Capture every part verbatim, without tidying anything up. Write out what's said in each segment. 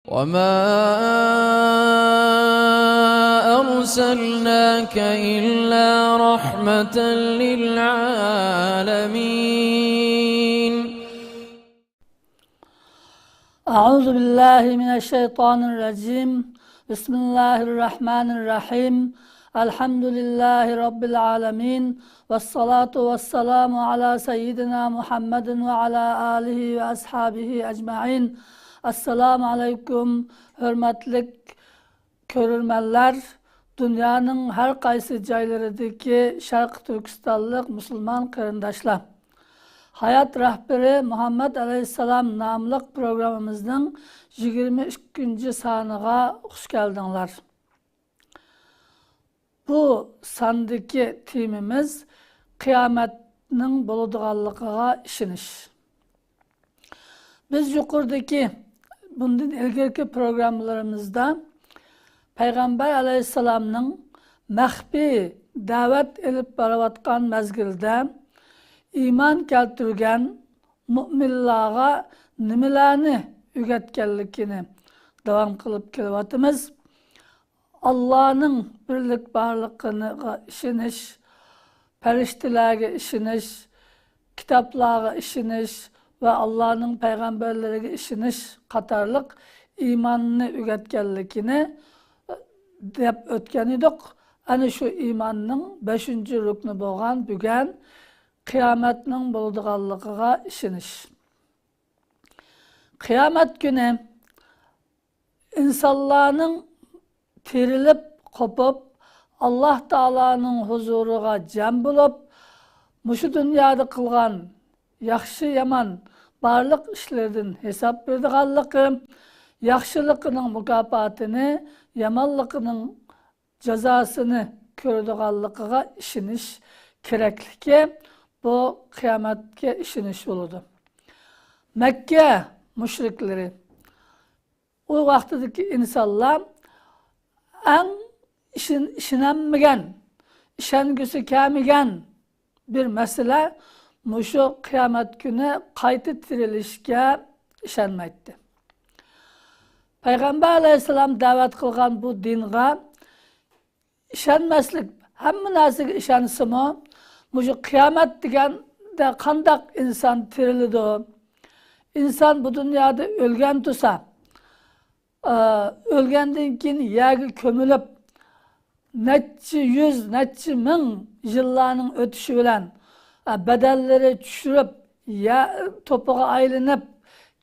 وما أرسلناك إلا رحمة للعالمين. أعوذ بالله من الشيطان الرجيم. بسم الله الرحمن الرحيم. الحمد لله رب العالمين. والصلاة والسلام على سيدنا محمد وعلى آله وأصحابه أجمعين. السلام عليكم. ھۆرمەتلىك كۆرۈرمەنلەر، دۇنيانىڭ ھەر قايسى جايلىرىدىكى شەرقىي تۈركىستانلىق مۇسۇلمان قېرىنداشلار! ھايات رەھبىرى مۇھەممەد ئەلەيھىسسالام ناملىق پروگراممىمىزنىڭ يىگىرمە ئىككىنچى سانىغا خۇش كەلدىڭلار. بۇ ساندىكى تېمىمىز قىيامەتنىڭ بولىدىغانلىقىغا ئىشىنىش. بىز يۇقىرىدىكى، بۇندىن ئىلگىرىكى پروگراممىلىرىمىزدا پەيغەمبەر ئەلەيھىسسالامنىڭ مەخپىي دەۋەت ئېلىپ بارىۋاتقان مەزگىلدە ئىمان كەلتۈرگەن مۇئمىنلارغا نېمىلەرنى ئۆگەتكەنلىكىنى داۋام قىلىپ كېلىۋاتىمىز. ئاللانىڭ بىرلىك بارلىقىغا ئىشىنىش، پەرىشتىلەرگە ئىشىنىش، كىتابلارغا ئىشىنىش ۋە ئاللانىڭ پەيغەمبەرلىرىگە ئىشىنىش قاتارلىق ئىماننى ئۆگەتكەنلىكىنى دەپ ئۆتكەن ئىدۇق. ئەنە شۇ ئىماننىڭ بەشىنچى رۇكنى بولغان بۈگۈن قىيامەتنىڭ بولىدىغانلىقىغا ئىشىنىش. قىيامەت كۈنى ئىنسانلارنىڭ تىرىلىپ، قوپۇپ، ئاللا تائالانىڭ ھۇزۇرىغا جەم بولۇپ، مۇشۇ دۇنيادا قىلغان ياخشى-يامان بارلىق ئىشلىرىدىن ھېساب بېرىدىغانلىقى، ياخشىلىقىنىڭ مۇكاپاتىنى، يامانلىقىنىڭ جازاسىنى كۆرىدىغانلىقىغا ئىشىنىش كېرەكلىكى بۇ قىيامەتكە ئىشىنىش بولىدۇ. مەككە مۇشرىكلىرى، ئۇ ۋاقتىدىكى ئىنسانلار ئەڭ ئىشىن-، ئىشىنەلمىگەن، ئىشەنگۈسى كەلمىگەن بىر مەسىلە مۇشۇ قىيامەت كۈنى قايتا تىرىلىشكە ئىشەنمەيتتى. پەيغەمبەر ئەلەيھىسسالام دەۋەت قىلغان بۇ دىنغا ئىشەنمەسلىك، ھەممە نەرسىگە ئىشەنسىمۇ، مۇشۇ قىيامەت دېگەندە قانداق ئىنسان تىرىلىدۇ؟ ئىنسان بۇ دۇنيادا ئۆلگەن تۇرسا، ئا، ئۆلگەندىن كېيىن يەرگە كۆمۈلۈپ، نەچچە يۈز، نەچچە مىڭ يىللارنىڭ ئۆتۈشى بىلەن، ئا، بەدەنلىرى چۈشۈرۈپ، يە-، توپىغا ئايلىنىپ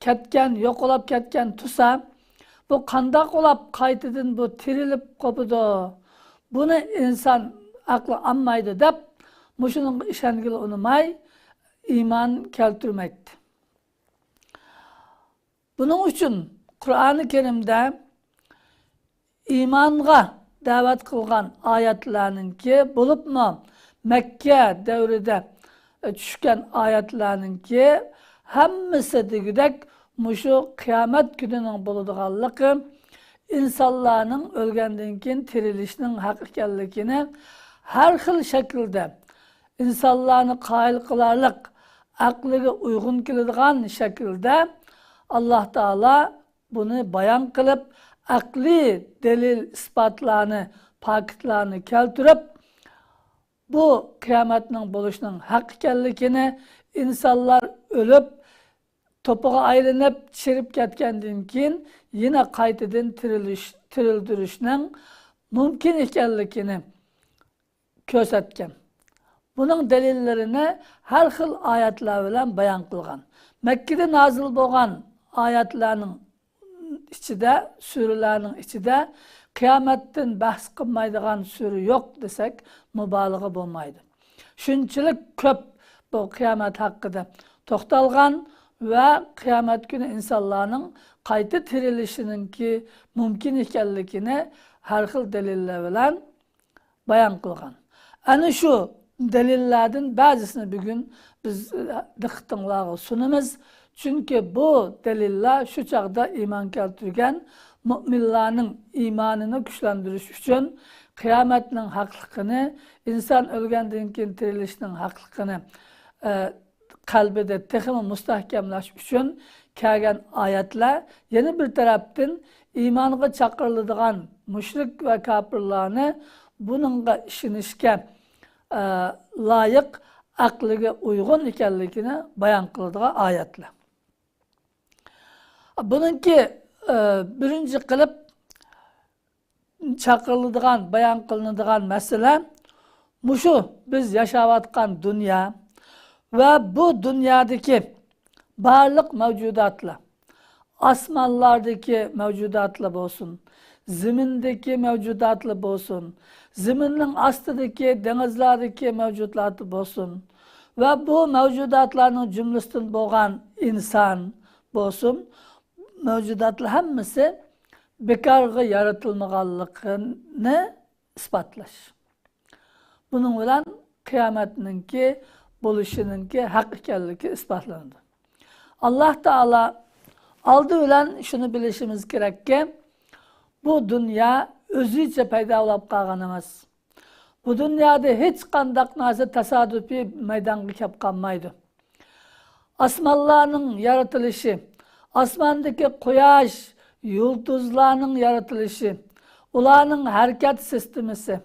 كەتكەن، يوقىلاپ كەتكەن تۇرسا، بۇ قانداق بولاپ قايتىدىن بۇ تىرىلىپ قوپىدۇ؟ بۇنى ئىنسان ئەقلى ئالمايدۇ دەپ، مۇشۇنىڭغا ئىشەنگىلى ئۇنىماي، ئىمان كەلتۈرمەيتتى. بۇنىڭ ئۈچۈن قۇرئانى كەرىمدە ئىمانغا دەۋەت قىلغان ئايەتلەرنىڭكى، بولۇپمۇ مەككە دەۋرىدە چۈشكەن ئايەتلەرنىڭكى ھەممىسى دېگۈدەك مۇشۇ قىيامەت كۈنىنىڭ بولىدىغانلىقى، ئىنسانلارنىڭ ئۆلگەندىن كېيىن تىرىلىشنىڭ ھەق ئىكەنلىكىنى ھەر خىل شەكىلدە، ئىنسانلارنى قايىل قىلارلىق، ئەقلىگە ئۇيغۇن كېلىدىغان شەكىلدە ئاللا تائالا بۇنى بايان قىلىپ، ئەقلىي دەلىل-ئىسپاتلارنى، پاكىتلارنى كەلتۈرۈپ، بۇ قىيامەتنىڭ بولۇشىنىڭ ھەق ئىكەنلىكىنى، ئىنسانلار ئۆلۈپ، توپىغا ئايلىنىپ، چىرىپ كەتكەندىن كېيىن يەنە قايتىدىن تىرىلىش، تىرىلدۈرۈشنىڭ مۇمكىن ئىكەنلىكىنى كۆرسەتكەن. بۇنىڭ دەلىللىرىنى ھەر خىل ئايەتلەر بىلەن بايان قىلغان. مەككىدە نازىل بولغان ئايەتلەرنىڭ ئىچىدە، سۈرىلەرنىڭ ئىچىدە قىيامەتتىن بەھس قىلمايدىغان سۈرە يوق دېسەك، مۇبالىغە بولمايدۇ. شۇنچىلىك كۆپ بۇ قىيامەت ھەققىدە توختالغان ۋە قىيامەت كۈنى ئىنسانلارنىڭ قايتا تىرىلىشىنىڭكى مۇمكىن ئىكەنلىكىنى ھەر خىل دەلىللەر بىلەن بايان قىلغان. ئەنە شۇ دەلىللەردىن بەزىسىنى بۈگۈن بىز، ئە، دىققىتىڭلارغا سۇنىمىز. چۈنكى بۇ دەلىللەر شۇ چاغدا ئىمان كەلتۈرگەن مۇئمىنلارنىڭ ئىمانىنى كۈچلەندۈرۈش ئۈچۈن، قىيامەتنىڭ ھەقلىقىنى، ئىنسان ئۆلگەندىن كېيىن تىرىلىشنىڭ ھەقلىقىنى، ئە، قەلبىدە تېخىمۇ مۇستەھكەملەش ئۈچۈن كەلگەن ئايەتلەر يەنە بىر تەرەپتىن ئىمانغا چاقىرىلىدىغان مۇشرىك ۋە كاپىرلارنى بۇنىڭغا ئىشىنىشكە، ئە، لايىق، ئەقلىگە ئۇيغۇن ئىكەنلىكىنى بايان قىلىدىغان ئايەتلەر. بۇنىڭكى، ئە، بىرىنچى قىلىپ چاقىرىلىدىغان، بايان قىلىنىدىغان مەسىلە مۇشۇ بىز ياشاۋاتقان دۇنيا ۋە بۇ دۇنيادىكى بارلىق مەۋجۇداتلار، ئاسمانلاردىكى مەۋجۇداتلار بولسۇن، زېمىندىكى مەۋجۇداتلار بولسۇن، زېمىننىڭ ئاستىدىكى، دېڭىزلاردىكى مەۋجۇداتلار بولسۇن ۋە بۇ مەۋجۇداتلارنىڭ جۈملىسىدىن بولغان ئىنسان بولسۇن، مەۋجۇداتلار ھەممىسى بىكارغا يارىتىلمىغانلىقىنى ئىسپاتلاش. بۇنىڭ بىلەن قىيامەتنىڭكى بولۇشىنىڭكى ھەق ئىكەنلىكى ئىسپاتلىنىدۇ. ئاللاھ تائالا ئالدى بىلەن شۇنى بىلىشىمىز كېرەككى، بۇ دۇنيا ئۆزىچە پەيدا بولۇپ قالغان ئەمەس. بۇ دۇنيادا ھېچقانداق نەرسە تاسادىپىي مەيدانغا كەپ قالمايدۇ. ئاسمانلارنىڭ يارىتىلىشى، ئاسماندىكى قۇياش، يۇلتۇزلارنىڭ يارىتىلىشى، ئۇلارنىڭ ھەرىكەت سىستېمىسى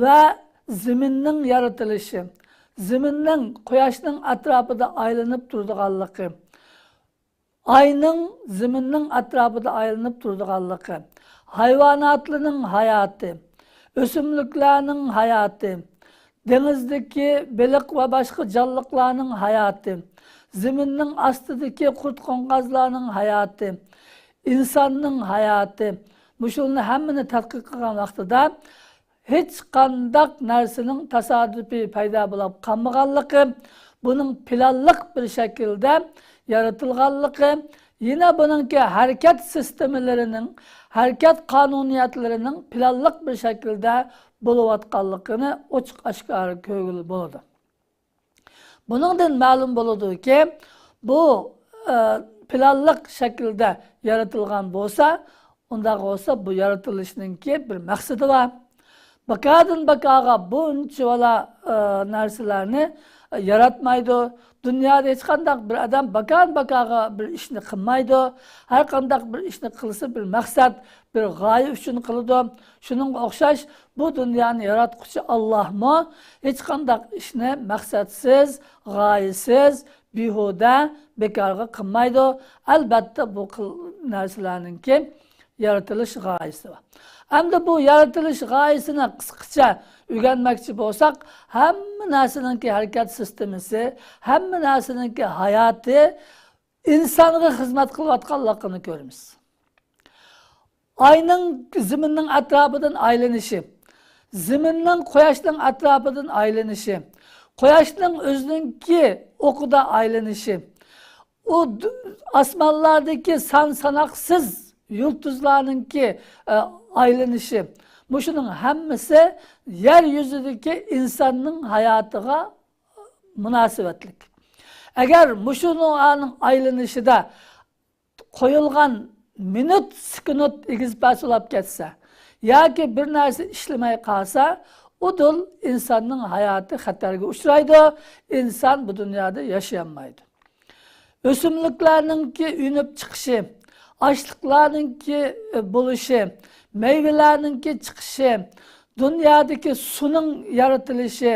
ۋە زېمىننىڭ يارىتىلىشى، زېمىننىڭ قۇياشنىڭ ئەتراپىدا ئايلىنىپ تۇرىدىغانلىقى، ئاينىڭ زېمىننىڭ ئەتراپىدا ئايلىنىپ تۇرىدىغانلىقى، ھايۋاناتلارنىڭ ھاياتى، ئۆسۈملۈكلەرنىڭ ھاياتى، دېڭىزدىكى بېلىق ۋە باشقا جانلىقلارنىڭ ھاياتى، زېمىننىڭ ئاستىدىكى قۇرت-قوڭغازلارنىڭ ھاياتى، ئىنساننىڭ ھاياتى، مۇشۇلارنى ھەممىنى تەتقىق قىلغان ۋاقتىدا، ھېچقانداق نەرسىنىڭ تاسادىپىي پەيدا بولۇپ قالمىغانلىقى، بۇنىڭ پىلانلىق بىر شەكىلدە يارىتىلغانلىقى، يەنە بۇنىڭكى ھەرىكەت سىستېمىلىرىنىڭ، ھەرىكەت قانۇنىيەتلىرىنىڭ پىلانلىق بىر شەكىلدە بولۇۋاتقانلىقىنى ئوچۇق-ئاشكارا كۆرگىلى بولىدۇ. بۇنىڭدىن مەلۇم بولىدۇكى، بۇ، ئە، پىلانلىق شەكىلدە يارىتىلغان بولسا، ئۇنداق بولسا بۇ يارىتىلىشنىڭكى بىر مەقسىتى بار. بىكاردىن بىكارغا بۇنچىۋالا، ئە، نەرسىلەرنى، ئە، ياراتمايدۇ. دۇنيادا ھېچقانداق بىر ئادەم بىكار-بىكارغا بىر ئىشنى قىلمايدۇ. ھەر قانداق بىر ئىشنى قىلسا، بىر مەقسەت، بىر غايە ئۈچۈن قىلىدۇ. شۇنىڭغا ئوخشاش، بۇ دۇنيانى ياراتقۇچى ئاللاھمۇ ھېچقانداق ئىشنى مەقسەتسىز، غايىسىز، بىھۇدە، بىكارغا قىلمايدۇ. ئەلبەتتە، بۇ قىل-، نەرسىلەرنىڭكى يارىتىلىش غايىسى بار. ئەمدى بۇ يارىتىلىش غايىسىنى قىسقىچە ئۆگەنمەكچى بولساق، ھەممە نەرسىنىڭكى ھەرىكەت سىستېمىسى، ھەممە نەرسىنىڭكى ھاياتى ئىنسانغا خىزمەت قىلىۋاتقانلىقىنى كۆرىمىز. ئاينىڭ زېمىننىڭ ئەتراپىدىن ئايلىنىشى، زېمىننىڭ قۇياشنىڭ ئەتراپىدىن ئايلىنىشى، قۇياشنىڭ ئۆزىنىڭكى ئوقىدا ئايلىنىشى، ئۇ د-، ئاسمانلاردىكى سان ساناقسىز يۇلتۇزلارنىڭكى، ئە، ئايلىنىشى، مۇشۇنىڭ ھەممىسى يەر يۈزىدىكى ئىنساننىڭ ھاياتىغا مۇناسىۋەتلىك. ئەگەر مۇشۇنىڭ ئايلىنىشىدا قويۇلغان مىنۇت، سېكۇنت ئېگىز-پەس بولاپ كەتسە ياكى بىر نەرسە ئىشلىمەي قالسا، ئۇدۇل ئىنساننىڭ ھاياتى خەتەرگە ئۇچرايدۇ، ئىنسان بۇ دۇنيادا ياشىيالمايدۇ. ئۆسۈملۈكلەرنىڭكى ئۈنۈپ چىقىشى، ئاشلىقلارنىڭكى، ئە، بولۇشى، مەيۋىلەرنىڭكى چىقىشى، دۇنيادىكى سۇنىڭ يارىتىلىشى،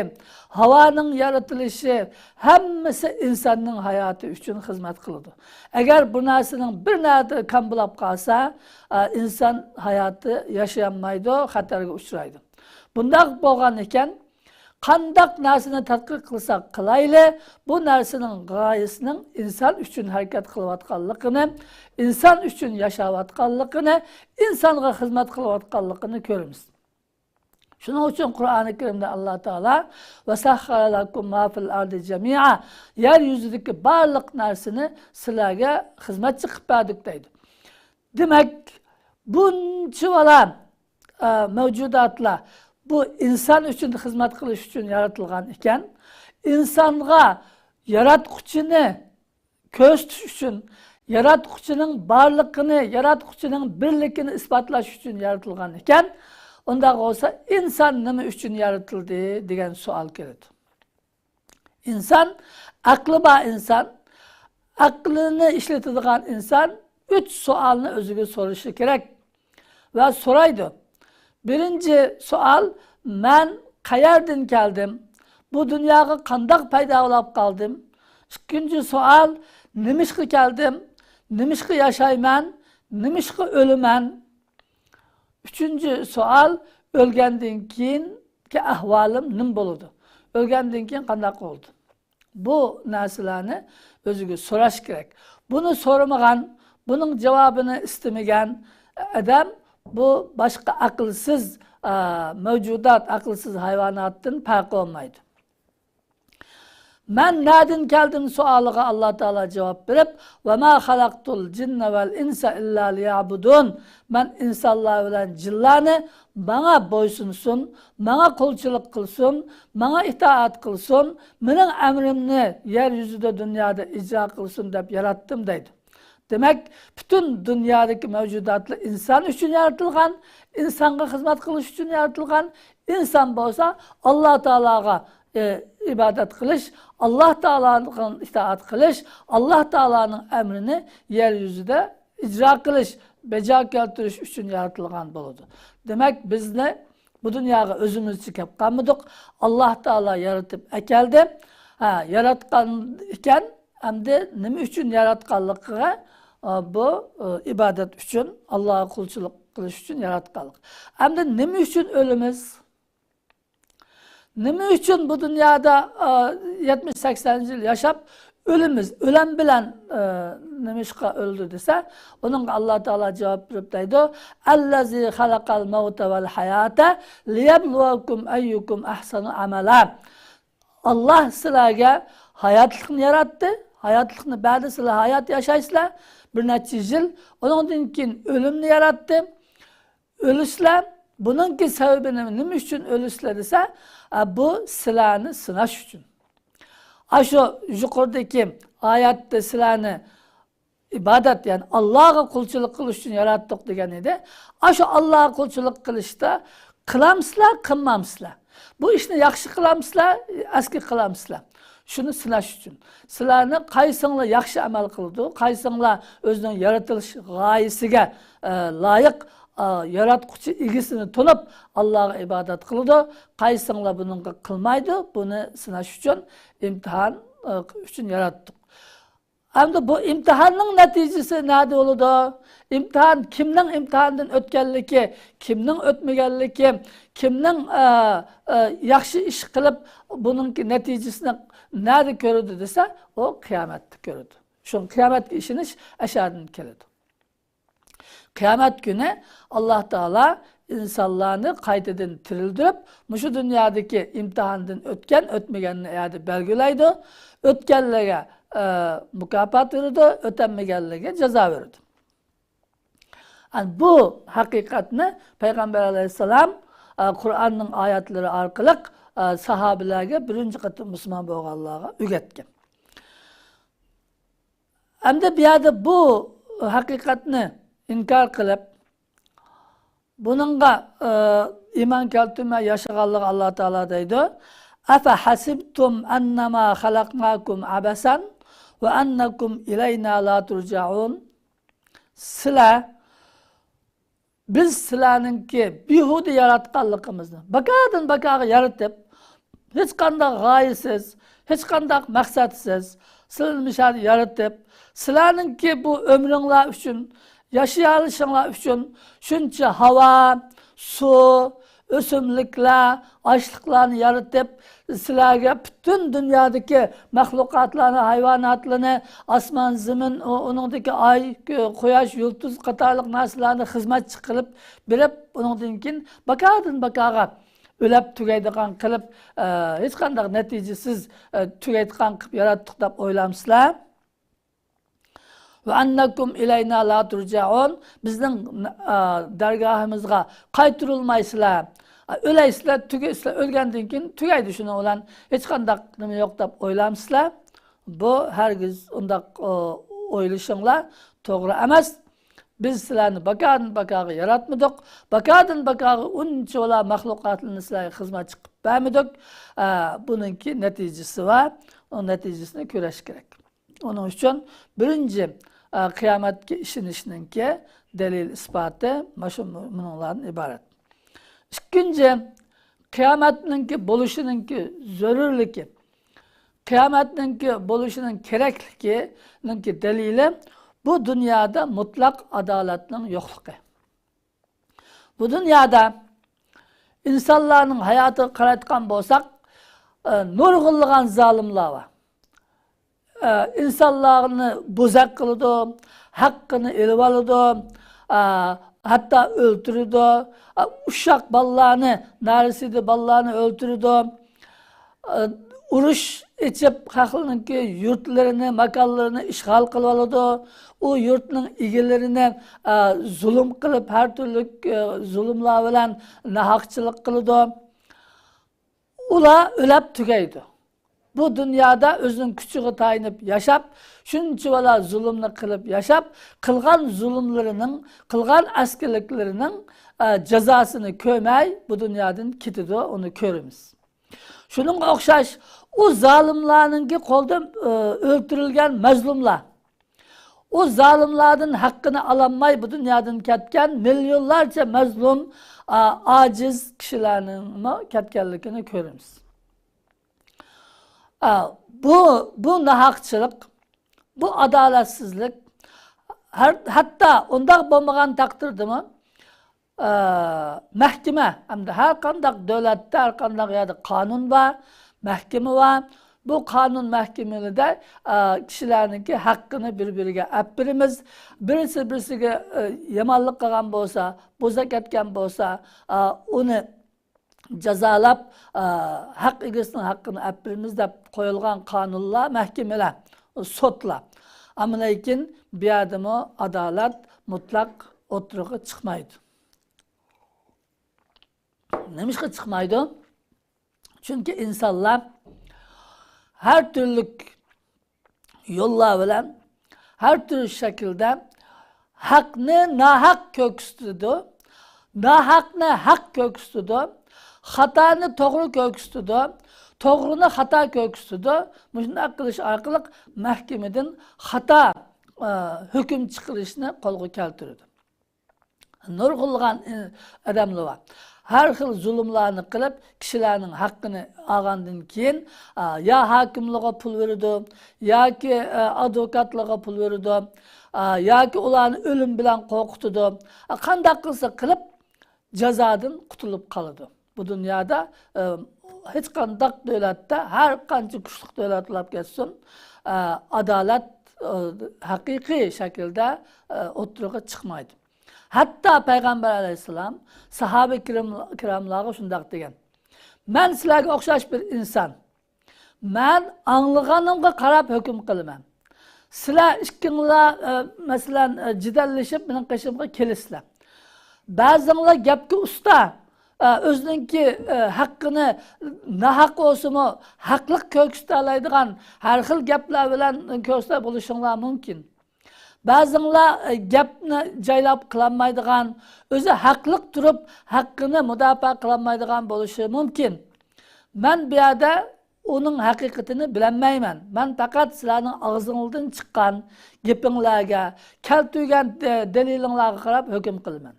ھاۋانىڭ يارىتىلىشى، ھەممىسى ئىنساننىڭ ھاياتى ئۈچۈن خىزمەت قىلىدۇ. ئەگەر بۇ نەرسىنىڭ بىر نەرسە كام بولاپ قالسا، ئە، ئىنسان ھاياتى ياشىيالمايدۇ، خەتەرگە ئۇچرايدۇ. بۇنداق بولغان ئىكەن، قانداق نەرسىنى تەتقىق قىلساق قىلايلى، بۇ نەرسىنىڭ غايىسىنىڭ ئىنسان ئۈچۈن ھەرىكەت قىلىۋاتقانلىقىنى، ئىنسان ئۈچۈن ياشاۋاتقانلىقىنى، ئىنسانغا خىزمەت قىلىۋاتقانلىقىنى كۆرىمىز. شۇنىڭ ئۈچۈن قۇرئانى كەرىمدە ئاللا تائالا، «وسخر لكم ما في الأرض جميعا»، يەر يۈزىدىكى بارلىق نەرسىنى سىلەرگە خىزمەتچى قىلىپ بەردۇق دەيدۇ. دېمەك، بۇنچىۋالا، ئە، مەۋجۇداتلار بۇ ئىنسان ئۈچۈن خىزمەت قىلىش ئۈچۈن يارىتىلغان ئىكەن، ئىنسانغا ياراتقۇچىنى كۆرسىتىش ئۈچۈن، ياراتقۇچىنىڭ بارلىقىنى، ياراتقۇچىنىڭ بىرلىكىنى ئىسپاتلاش ئۈچۈن يارىتىلغان ئىكەن، ئۇنداق بولسا ئىنسان نېمە ئۈچۈن يارىتىلدى دېگەن سوئال كېلىدۇ. ئىنسان، ئەقلى بار ئىنسان، ئەقلىنى ئىشلىتىدىغان ئىنسان ئۈچ سوئالنى ئۆزىگە سورىشى كېرەك ۋە سورايدۇ. بىرىنچى سوئال، مەن قەيەردىن كەلدىم؟ بۇ دۇنياغا قانداق پەيدا بولاپ قالدىم؟ ئىككىنچى سوئال، نېمىشقا كەلدىم؟ نېمىشقا ياشايمەن؟ نېمىشقا ئۆلىمەن؟ ئۈچىنچى سوئال، ئۆلگەندىن كېيىنكى ئەھۋالىم نېمە بولىدۇ؟ ئۆلگەندىن كېيىن قانداق بولىدۇ؟ بۇ نەرسىلەرنى ئۆزىگە سوراش كېرەك. بۇنى سورىمىغان، بۇنىڭ جاۋابىنى ئىستىمىگەن ئادەم بۇ باشقا ئەقىلسىز، ئا، مەۋجۇدات، ئەقىلسىز ھايۋاناتتىن پەرقى بولمايدۇ. مەن نەدىن كەلدىم سوئالىغا ئاللا تائالا جاۋاب بېرىپ، «ۋەما خەلەقتۇل جىننە ۋەل ئىنسە ئىللا لىيەبۇدۇن.» مەن ئىنسانلار بىلەن جىنلارنى ماڭا بويسۇنسۇن، ماڭا قۇلچىلىق قىلسۇن، ماڭا ئىتائەت قىلسۇن، مېنىڭ ئەمرىمنى يەر يۈزىدە دۇنيادا ئىجرا قىلسۇن دەپ ياراتتىم دەيدۇ. دېمەك، پۈتۈن دۇنيادىكى مەۋجۇداتلار ئىنسان ئۈچۈن يارىتىلغان، ئىنسانغا خىزمەت قىلىش ئۈچۈن يارىتىلغان. ئىنسان بولسا ئاللا تائالاغا، ئى، ئىبادەت قىلىش، ئاللا تائالاغا ئىتائەت قىلىش، ئاللا تائالانىڭ ئەمرىنى يەر يۈزىدە ئىجرا قىلىش، بەجا كەلتۈرۈش ئۈچۈن يارىتىلغان بولىدۇ. دېمەك، بىزنى بۇ دۇنياغا ئۆزىمىزچە كەپ قالمىدۇق. ئاللا تائالا يارىتىپ ئەكەلدى. ھە، ياراتقان ئىكەن، ئەمدى نېمە ئۈچۈن ياراتقانلىقىغا، ئا، بۇ، ئا، ئىبادەت ئۈچۈن، ئاللاغا قۇلچىلىق قىلىش ئۈچۈن ياراتقانلىق. ئەمدى نېمە ئۈچۈن ئۆلىمىز؟ نېمە ئۈچۈن بۇ دۇنيادا، ئا، يەتمىش سەكسەن يىل ياشاپ ئۆلىمىز؟ ئۆلەم بىلەن، ئا، نېمىشقا ئۆلدى دېسە، ئۇنىڭغا ئاللا تائالا جاۋاب بېرىپ دەيدۇ، «ئەللەزى خەلەقەل مەۋتە ۋەل ھەياتە لىيەبلۇۋەكۇم ئەييۇكۇم ئەھسەنۇ ئەمەلا.» ئاللا سىلەرگە ھاياتلىقنى ياراتتى، ھاياتلىقنى بەردى، سىلەر ھايات ياشايسىلەر بىر نەچچە يىل. ئۇنىڭدىن كېيىن ئۆلۈمنى ياراتتى. ئۆلىسىلەر. بۇنىڭكى سەۋەبى نېمە؟ نېمە ئۈچۈن ئۆلىسىلەر دېسە، ئە، بۇ سىلەرنى سىناش ئۈچۈن. ئاشۇ يۇقىرىدىكى ئايەتتە سىلەرنى ئىبادەت، يەنى ئاللاغا قۇلچىلىق قىلىش ئۈچۈن ياراتتۇق دېگەن ئىدى. ئاشۇ ئاللاغا قۇلچىلىق قىلىشتا قىلامسىلەر، قىلمامسىلەر؟ بۇ ئىشنى ياخشى قىلامسىلەر، ئەسكى قىلامسىلەر؟ شۇنى سىناش ئۈچۈن. سىلەرنى قايسىڭلار ياخشى ئەمەل قىلىدۇ، قايسىڭلار ئۆزىنىڭ يارىتىلىش غايىسىگە، ئە، لايىق، ئە، ياراتقۇچى ئىگىسىنى تونۇپ، ئاللاغا ئىبادەت قىلىدۇ، قايسىڭلار بۇنىڭغا قىلمايدۇ، بۇنى سىناش ئۈچۈن، ئىمتىھان، ئە، ئۈچۈن ياراتتۇق. ئەمدى بۇ ئىمتىھاننىڭ نەتىجىسى نەدە بولىدۇ؟ ئىمتىھان، كىمنىڭ ئىمتىھاندىن ئۆتكەنلىكى، كىمنىڭ ئۆتمىگەنلىكى، كىمنىڭ، ئە، ئە، ياخشى ئىش قىلىپ، بۇنىڭكى نەتىجىسىنى نەدە كۆرىدۇ دېسە، ئۇ قىيامەتتە كۆرىدۇ. شۇ قىيامەتكە ئىشىنىش ئەشەدىن كېلىدۇ. قىيامەت كۈنى ئاللا تائالا ئىنسانلارنى قايتىدىن تىرىلدۈرۈپ، مۇشۇ دۇنيادىكى ئىمتىھاندىن ئۆتكەن، ئۆتمىگەننى ئەدە بەلگىلەيدۇ. ئۆتكەنلەرگە، ئە، مۇكاپات بېرىدۇ، ئۆتەلمىگەنلەرگە جازا بېرىدۇ. ئەنە بۇ ھەقىقەتنى پەيغەمبەر ئەلەيھىسسالام، ئە، قۇرئاننىڭ ئايەتلىرى ئارقىلىق، ئە، ساھابىلەرگە، بىرىنچى قېتىم مۇسۇلمان بولغانلارغا ئۆگەتكەن. ئەمدى بۇ يەردە بۇ ھەقىقەتنى ئىنكار قىلىپ، بۇنىڭغا، ئى، ئىمان كەلتۈرمەي ياشىغانلىقى ئاللا تائالا دەيدۇ، «ئەفەھەسىبتۇم ئەننەما خەلەقناكۇم ئەبەسەن ۋە ئەننەكۇم ئىلەينا لا تۇرجەئۇن.» سىلەر بىز سىلەرنىڭكى بىھۇدە ياراتقانلىقىمىزنى، باكادىن باكاغا يارىتىپ، ھېچقانداق غايىسىز، ھېچقانداق مەقسەتسىز، سىلەرنى مۇشۇ يەردە يارىتىپ، سىلەرنىڭكى بۇ ئۆمرۈڭلار ئۈچۈن، ياشىيالىشىڭلار ئۈچۈن شۇنچە ھاۋا، سۇ، ئۆسۈملۈكلەر، ئاشلىقلارنى يارىتىپ، سىلەرگە پۈتۈن دۇنيادىكى مەخلۇقاتلارنى، ھايۋاناتلارنى، ئاسمان، زېمىن، ئۇ-، ئۇنىڭدىكى ئاي، كۆ-، قۇياش، يۇلتۇز قاتارلىق نەرسىلەرنى خىزمەتچى قىلىپ بېرىپ، ئۇنىڭدىن كېيىن باكادىن باكاغا ئۆلەپ تۈگەيدىغان قىلىپ، ئە، ھېچقانداق نەتىجىسىز، ئە، تۈگەيدىغان قىلىپ ياراتتۇق دەپ ئويلامسىلەر؟ ۋە ئەننەكۇم ئىلەينا لا تۇرجەئۇن، بىزنىڭ، ئا، دەرگاھىمىزغا قايتۇرۇلمايسىلەر. ئا، ئۆلەيسىلەر، تۈگەيسىلەر، ئۆلگەندىن كېيىن تۈگەيدۇ، شۇنىڭ بىلەن ھېچقانداق نېمە يوق دەپ ئويلامسىلەر؟ بۇ ھەرگىز ئۇنداق، ئو، ئويلىشىڭلار توغرا ئەمەس. بىز سىلەرنى باكادىن باكاغا ياراتمىدۇق، باكادىن باكاغا ئۇنچىۋالا مەخلۇقاتلارنى سىلەرگە خىزمەتچى قىلىپ بەرمىدۇق. ئا، بۇنىڭكى نەتىجىسى بار، ئۇ نەتىجىسىنى كۆرۈش كېرەك. ئۇنىڭ ئۈچۈن بىرىنچى، ئە، قىيامەتكە ئىشىنىشنىڭكى دەلىل ئىسپاتى مانا شۇ مۇنۇڭلاردىن ئىبارەت. ئىككىنچى، قىيامەتنىڭكى بولۇشىنىڭكى زۆرۈرلۈكى، قىيامەتنىڭكى بولۇشىنىڭ كېرەكلىكىنىڭكى دەلىلى بۇ دۇنيادا مۇتلەق ئادالەتنىڭ يوقلۇقى. بۇ دۇنيادا ئىنسانلارنىڭ ھاياتىغا قارايدىغان بولساق، ئە، نۇرغۇنلىغان زالىملار بار. ئە، ئىنسانلارنى بوزەك قىلىدۇ، ھەققىنى ئېلىۋالىدۇ، ئە، ھەتتا ئۆلتۈرىدۇ، ئە، ئۇششاق بالىلارنى، نارەسىدە بالىلارنى ئۆلتۈرىدۇ. ئۇرۇش ئېچىپ، خەقلەرنىڭكى يۇرتلىرىنى، ماكانلىرىنى ئىشغال قىلىۋالىدۇ. ئۇ يۇرتنىڭ ئىگىلىرىنى، ئە، زۇلۇم قىلىپ، ھەر تۈرلۈك، ئە، زۇلۇملار بىلەن ناھەقچىلىك قىلىدۇ. ئۇلار ئۆلەپ تۈگەيدۇ. بۇ دۇنيادا ئۆزىنىڭ كۈچىگە تايىنىپ ياشاپ، شۇنچىۋالا زۇلۇمنى قىلىپ ياشاپ، قىلغان زۇلۇملىرىنىڭ، قىلغان ئەسكىلىكلىرىنىڭ، ئە، جازاسىنى كۆرمەي، بۇ دۇنيادىن كېتىدۇ، ئۇنى كۆرىمىز. شۇنىڭغا ئوخشاش، ئۇ زالىملارنىڭكى قولىدا، ئۆ، ئۆلتۈرۈلگەن مەزلۇملار، ئۇ زالىملاردىن ھەققىنى ئالالماي بۇ دۇنيادىن كەتكەن مىليونلارچە مەزلۇم، ئا، ئاجىز كىشىلەرنىڭمۇ كەتكەنلىكىنى كۆرىمىز. ئا، بۇ، بۇ ناھەقچىلىق، بۇ ئادالەتسىزلىك، ھەر، ھەتتا ئۇنداق بولمىغان تەقدىردىمۇ، ئە، مەھكىمە، ھەمدە ھەر قانداق دۆلەتتە، ھەر قانداق يەردە قانۇن بار، مەھكىمە بار. بۇ قانۇن مەھكىمىلىدە، ئە، كىشىلەرنىڭكى ھەققىنى بىر-بىرىگە ئەپ بېرىمىز. بىرسى بىرسىگە، ئە، يامانلىق قىلغان بولسا، بوزەك ئەتكەن بولسا، ئە، ئۇنى جازالاپ، ئە، ھەق ئىگىسىنىڭ ھەققىنى ئەپ بېرىمىز دەپ قويۇلغان قانۇنلار، مەھكىمىلەر، سوتلار. ئەمما لېكىن بۇ يەردىمۇ ئادالەت مۇتلەق ئوتتۇرىغا چىقمايدۇ. نېمىشقا چىقمايدۇ؟ چۈنكى ئىنسانلار ھەر تۈرلۈك يوللار بىلەن، ھەر تۈرلۈك شەكىلدە ھەقنى ناھەق كۆرسىتىدۇ، ناھەقنى ھەق كۆرسىتىدۇ، خاتانى توغرا كۆرسىتىدۇ، توغرىنى خاتا كۆرسىتىدۇ. مۇشۇنداق قىلىش ئارقىلىق مەھكىمىدىن خاتا، ئە، ھۆكۈم چىقىرىشنى قولغا كەلتۈرىدۇ. نۇرغۇنلىغان، ئى، ئادەملەر بار. ھەر خىل زۇلۇملارنى قىلىپ، كىشىلەرنىڭ ھەققىنى ئالغاندىن كېيىن، ئا، يا ھاكىملارغا پۇل بېرىدۇ، ياكى، ئە، ئادۋوكاتلارغا پۇل بېرىدۇ، ئا، ياكى ئۇلارنى ئۆلۈم بىلەن قورقۇتىدۇ. ئا، قانداق قىلسا قىلىپ، جازادىن قۇتۇلۇپ قالىدۇ. بۇ دۇنيادا، ئە، ھېچقانداق دۆلەتتە، ھەر قانچە كۈچلۈك دۆلەت بولۇپ كەتسۇن، ئە، ئادالەت، ئە، ھەقىقىي شەكىلدە، ئە، ئوتتۇرىغا چىقمايدۇ. ھەتتا پەيغەمبەر ئەلەيھىسسالام ساھابە كىرام-، كىراملارغا شۇنداق دېگەن: «مەن سىلەرگە ئوخشاش بىر ئىنسان. مەن ئاڭلىغىنىمغا قاراپ ھۆكۈم قىلىمەن. سىلەر ئىككىڭلار، ئە، مەسىلەن، ئە، جېدەللىشىپ مېنىڭ قېشىمغا كېلىسىلەر. بەزىڭلار گەپكە ئۇستا، ئە، ئۆزىنىڭكى، ئە، ھەققىنى ناھەق بولسىمۇ ھەقلىق كۆرسىتەلەيدىغان ھەر خىل گەپلەر بىلەن كۆرسىتە بولۇشۇڭلار مۇمكىن. بەزىڭلار، ئە، گەپنى جايلاپ قىلالمايدىغان، ئۆزى ھەقلىق تۇرۇپ ھەققىنى مۇداپىئە قىلالمايدىغان بولۇشى مۇمكىن. مەن بۇ يەردە ئۇنىڭ ھەقىقىتىنى بىلەلمەيمەن. مەن پەقەت سىلەرنىڭ ئاغزىڭلاردىن چىققان گېپىڭلارغا، كەلتۈرگەن دە-، دەلىلىڭلارغا قاراپ ھۆكۈم قىلىمەن.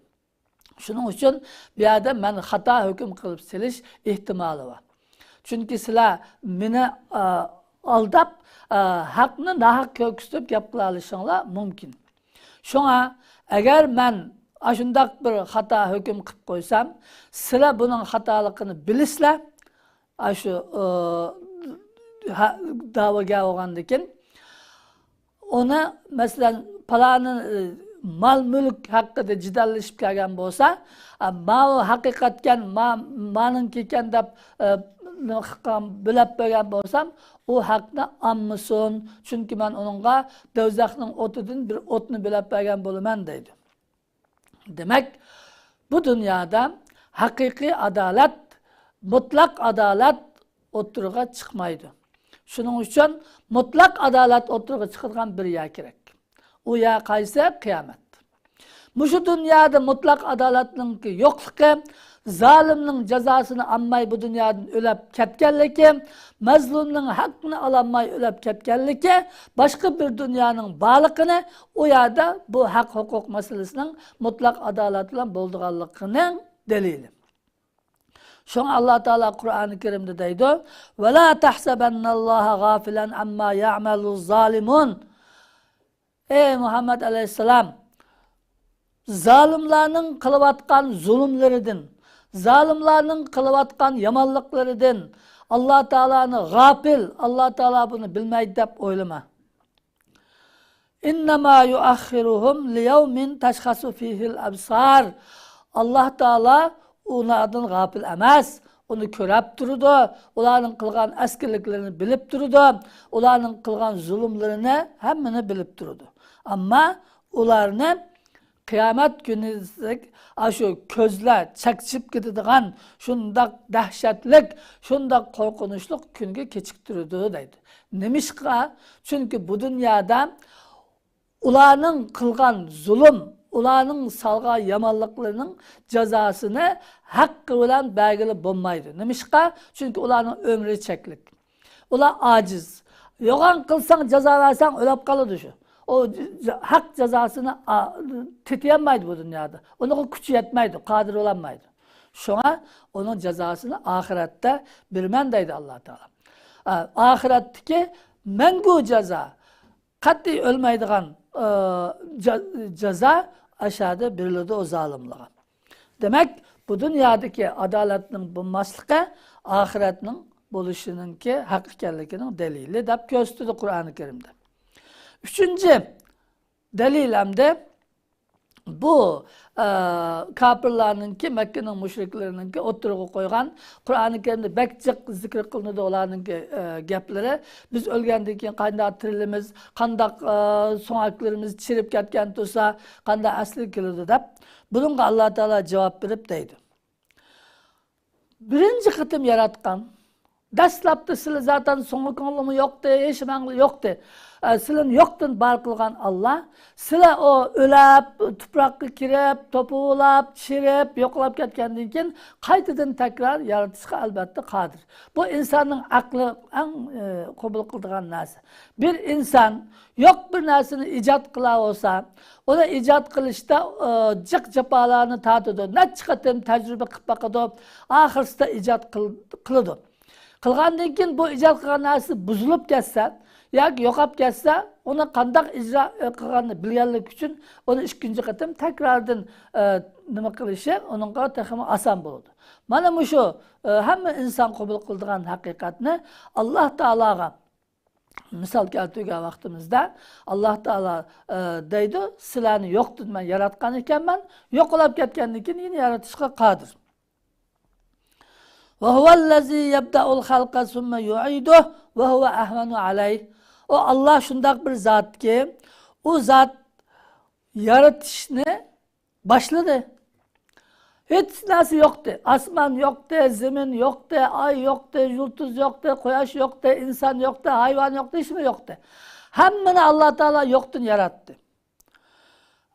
شۇنىڭ ئۈچۈن بۇ يەردە مەن خاتا ھۆكۈم قىلىپ سېلىش ئېھتىمالى بار. چۈنكى سىلەر مېنى، ئا، ئالداپ، ئا، ھەقنى ناھەق كۆرسىتىپ گەپ قىلالىشىڭلار مۇمكىن. شۇڭا ئەگەر مەن ئاشۇنداق بىر خاتا ھۆكۈم قىلىپ قويسام، سىلەر بۇنىڭ خاتالىقىنى بىلىسىلەر. ئاشۇ، ئا، ھە، دەۋاگەر بولغاندىكىن، ئۇنى، مەسىلەن، پالانى، ئە، مال-مۈلۈك ھەققىدە جېدەللىشىپ كەلگەن بولسا، ئە، ماۋۇ ھەقىقەتكەن، ما-، مانىڭكىكەن دەپ، ئە، نېمە قىلغان، بۆلەپ بەرگەن بولسام، ئۇ ھەقنى ئالمىسۇن، چۈنكى مەن ئۇنىڭغا دوزاخنىڭ ئوتىدىن بىر ئوتنى بۆلەپ بەرگەن بولىمەن، دەيدۇ. دېمەك، بۇ دۇنيادا ھەقىقىي ئادالەت، مۇتلەق ئادالەت ئوتتۇرىغا چىقمايدۇ. شۇنىڭ ئۈچۈن مۇتلەق ئادالەت ئوتتۇرىغا چىقىدىغان بىر يەر كېرەك. ئۇ يەر قايسى؟ قىيامەت. مۇشۇ دۇنيادا مۇتلەق ئادالەتنىڭكى يوقلۇقى زالىمنىڭ جازاسىنى ئالماي بۇ دۇنيادىن ئۆلۈپ كەتكەنلىكى، مەزلۇمنىڭ ھەققىنى ئالالماي ئۆلۈپ كەتكەنلىكى، باشقا بىر دۇنيانىڭ بارلىقىنى ئۇ يەردە بۇ ھەق ھوقۇق مەسىلىسىنىڭ مۇتلەق ئادالەت بىلەن بولىدىغانلىقىنىڭ دەلىلى. شۇڭا ئاللا تائالا قۇرئانى كەرىمدە دەيدۇ، «ولا تحسبن الله غافلا عما يعمل الظالمون.» ئەي مۇھەممەد ئەلەيھىسسالام، زالىملارنىڭ قىلىۋاتقان زۇلۇملىرىدىن، زالىملارنىڭ قىلىۋاتقان يامانلىقلىرىدىن ئاللا تائالانى غاپىل، ئاللا تائالا بۇنى بىلمەيدۇ دەپ ئويلىما. «إنما يؤخرهم ليوم تشخص فيه الأبصار.» ئاللا تائالا ئۇلاردىن غاپىل ئەمەس. ئۇنى كۆرۈپ تۇرىدۇ. ئۇلارنىڭ قىلغان ئەسكىلىكلىرىنى بىلىپ تۇرىدۇ. ئۇلارنىڭ قىلغان زۇلۇملىرىنى ھەممىنى بىلىپ تۇرىدۇ. ئەمما ئۇلارنى قىيامەت كۈنىدەك ئاشۇ كۆزلەر چەكچىيىپ كېتىدىغان شۇنداق دەھشەتلىك، شۇنداق قورقۇنچلۇق كۈنگە كېچىكتۈرىدۇ دەيدۇ. نېمىشقا؟ چۈنكى بۇ دۇنيادا ئۇلارنىڭ قىلغان زۇلۇم، ئۇلارنىڭ سالغان يامانلىقلىرىنىڭ جازاسىنى ھەققى بىلەن بەرگىلى بولمايدۇ. نېمىشقا؟ چۈنكى ئۇلارنىڭ ئۆمرى چەكلىك. ئۇلار ئاجىز. يوغان قىلساڭ، جازا بەرسەڭ، ئۆلۈپ قالىدۇ شۇ. ئۇ ج-، ج-، ھەق جازاسىنى ئا-، تېتىيەلمەيدۇ بۇ دۇنيادا. ئۇنىڭغا كۈچى يەتمەيدۇ، قادىر بولالمايدۇ. شۇڭا ئۇنىڭ جازاسىنى ئاخىرەتتە بېرىمەن دەيدۇ ئاللا تائالا. ئا-، ئاخىرەتتىكى مەڭگۈ جازا، قەتئىي ئۆلمەيدىغان، ئا، جا-، جازا ئاشۇ يەردە بېرىلىدۇ ئۇ زالىملارغا. دېمەك، بۇ دۇنيادىكى ئادالەتنىڭ بولماسلىقى ئاخىرەتنىڭ بولۇشىنىڭكى ھەق ئىكەنلىكىنىڭ دەلىلى دەپ كۆرسىتىدۇ قۇرئانى كەرىمدە. ئۈچىنچى دەلىل ئەمدى بۇ، ئە، كاپىرلارنىڭكى، مەككىنىڭ مۇشرىكلىرىنىڭكى ئوتتۇرىغا قويغان، قۇرئانى كەرىمدە بەك جىق زىكىر قىلىنىدۇ ئۇلارنىڭكى، ئە، گەپلىرى. بىز ئۆلگەندىن كېيىن قانداق تىرىلىمىز، قانداق، ئە، سۆڭەكلىرىمىز چىرىپ كەتكەن تۇرسا، قانداق ئەسلىگە كېلىدۇ دەپ. بۇنىڭغا ئاللا تائالا جاۋاب بېرىپ دەيدۇ. بىرىنچى قېتىم ياراتقان. دەسلەپتە سىلە زاتەن سۆڭىكىڭلىمۇ يوقتى، ھېچنېمەڭلى يوقتى. ئە، سىلىنى يوقتىن بار قىلغان ئاللا، سىلە ئۇ ئۆلۈپ، تۇپراققا كىرىپ، توپۇلاپ، چىرىپ، يوقلاپ كەتكەندىن كېيىن قايتىدىن تەكرار يارىتىشقا ئەلۋەتتە قادىر. بۇ ئىنساننىڭ ئەقلى ئەڭ، ئە، قوبۇل قىلىدىغان نەرسە. بىر ئىنسان يوق بىر نەرسىنى ئىجاد قىلالىسا، ئۇنى ئىجاد قىلىشتا، ئە، جىق جاپالارنى تارتىدۇ. نەچچە قېتىم تەجرىبە قىلىپ باقىدۇ. ئاخىرسىدا ئىجاد قىل-، قىلىدۇ. قىلغاندىن كېيىن بۇ ئىجاد قىلغان نەرسە بۇزۇلۇپ كەتسە ياكى يوقاپ كەتسە، ئۇنى قانداق ئىجرا، ئە، قىلغاننى بىلگەنلىكى ئۈچۈن ئۇنى ئىككىنچى قېتىم تەكراردىن، ئە، نېمە قىلىشى ئۇنىڭغا تېخىمۇ ئاسان بولىدۇ. مانا مۇشۇ، ئە، ھەممە ئىنسان قوبۇل قىلىدىغان ھەقىقەتنى ئاللا تائالاغا مىسال كەلتۈرگەن ۋاقتىمىزدا، ئاللا تائالا، ئە، دەيدۇ، سىلەرنى يوقتىن مەن ياراتقان ئىكەنمەن، يوقلاپ كەتكەندىن كېيىن يەنە يارىتىشقا قادىر. وهو الذي يبدأ الخلق ثم يعيده وهو أهون عليه. ئۇ ئاللا شۇنداق بىر زاتكى، ئۇ زات يارىتىشنى باشلىدى. ھېچ نەرسە يوقتى. ئاسمان يوقتى، زېمىن يوقتى، ئاي يوقتى، يۇلتۇز يوقتى، قۇياش يوقتى، ئىنسان يوقتى، ھايۋان يوقتى، ھېچنېمە يوقتى. ھەممىنى ئاللا تائالا يوقتىن ياراتتى.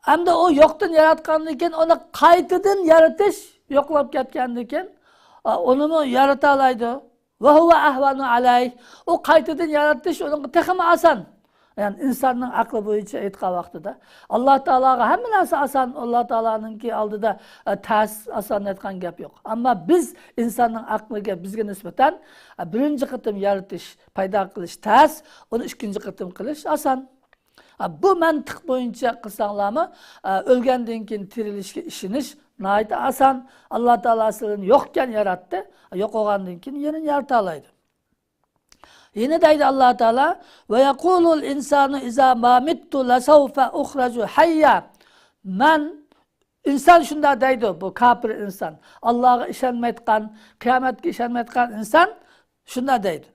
ئەمدى ئۇ يوقتىن ياراتقاندىن كېيىن ئۇنى قايتىدىن يارىتىش، يوقلاپ كەتكەندىن كېيىن، ئا، ئۇنىمۇ يارىتالايدۇ. وهو أهون عليه. ئۇ قايتىدىن يارىتىش ئۇنىڭغا تېخىمۇ ئاسان. يەنى ئىنساننىڭ ئەقلى بويىچە ئېيتقان ۋاقتىدا. ئاللا تائالاغا ھەممە نەرسە ئاسان، ئاللا تائالانىڭكى ئالدىدا، ئە، تەس، ئاسان دەيدىغان گەپ يوق. ئەمما بىز ئىنساننىڭ ئەقلىگە، بىزگە نىسبەتەن، ئە، بىرىنچى قېتىم يارىتىش، پەيدا قىلىش تەس، ئۇنى ئىككىنچى قېتىم قىلىش ئاسان. ھە، بۇ مەنتىق بويىچە قىلساڭلارمۇ، ئە، ئۆلگەندىن كېيىن تىرىلىشكە ئىشىنىش ناھايىتى ئاسان. ئاللا تائالا سىلىنى يوقكەن ياراتتى، يوق بولغاندىن كېيىن يەنە يارىتالايدۇ. يەنە دەيدۇ ئاللا تائالا، ويقول الإنسان إذا ما مت لسوف أخرج حيا. مەن، ئىنسان شۇنداق دەيدۇ، بۇ كاپىر ئىنسان، ئاللاغا ئىشەنمەيدىغان، قىيامەتكە ئىشەنمەيدىغان ئىنسان شۇنداق دەيدۇ.